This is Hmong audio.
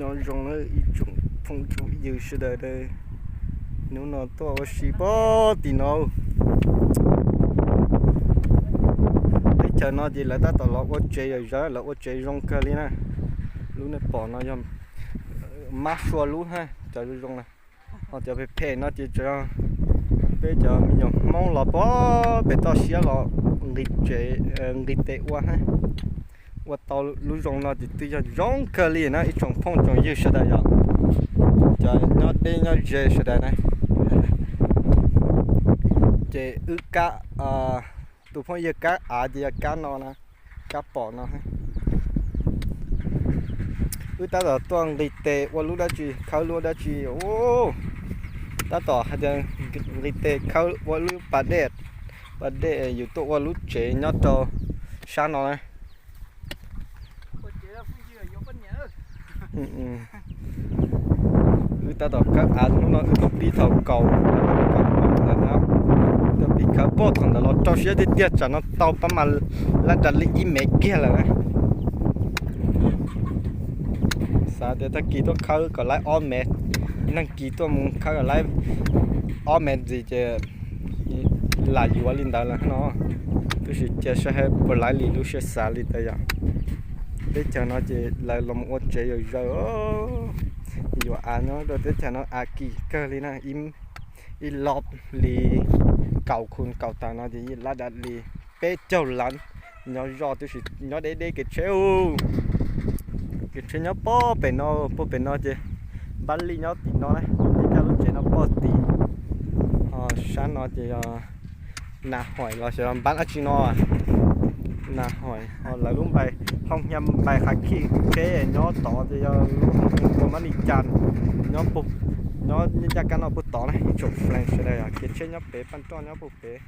Nyob zoo ib tsoom phooj tsoom ywg sawv daws, hnub no tuaj ua si pog tim no. Teb chaws no ces lawv tab tom los ua tsev yam zawv, lawv ua tsev zoo kawg li na. Lub nej pom no yog mab sua lub na, cov zoo zoo na. Ho cov phem phem no ces peb cov me nyuam Hmoob los pog pem toj siab los nqis tes ua na. Ua tau lub zoo no ces twb yog zoo kawg li na ib tsoom phooj tsoom ywg sawv daws yom. Cov nyob deb nyob ze sawv daws na. Ces wb kab, tus phooj ywg kab av ces yog kab no na, kab pom no. Wb tab tom tuaj nqis tes ua lub dab tsi, khawb lub dab tsi. Tab tom hais tias nqis tes khawb ua lub pas dej, pas dej yus tuaj ua lub tsev nyob rau sab no na. Wb tab tom khawb av, hnub no wb tuaj pib thaum kaum, tuaj pib khawb pog thaum ntawd los rau siab tiag tiag, tsam no tau pab mas lab da li ib mev kiag lawm na. Xav tias tag kis tuaj khawb kom laib ob mev, nag kis tuaj mus khawb kom laib ob mev ntxiv ces lam yuav li ntawd lawm no. Tab sis cia saib puas laib li lub siab xav li ntawd yom. Teb chaws no ces lawv los ua tsev yam zawv. Yuav av nyob rau teb chaws no av kim kawg li na, ib lob li kaum khus kaum tawm no ces lab da li peb caug lav. Nyob zoj tab sis nyob deb deb kev tsheb. Kev tsheb nyob pog pem no, pog pem no ces npab lij nyob tim no na, peb cov lub tsev no pog tim. Ho sab no ces yog nas hoim los xyov npab dab tsi no. Nas hoim ho lawv lub npai, hoo hia npai qhav khij tsheb nyob tod ces yog lub hoo hia ua mab li cas nyob, nyob ncaj kab no puag tod na ib tsoom flees sawv daws, kev tsheb nyob pem, paj roj nyob puag pem.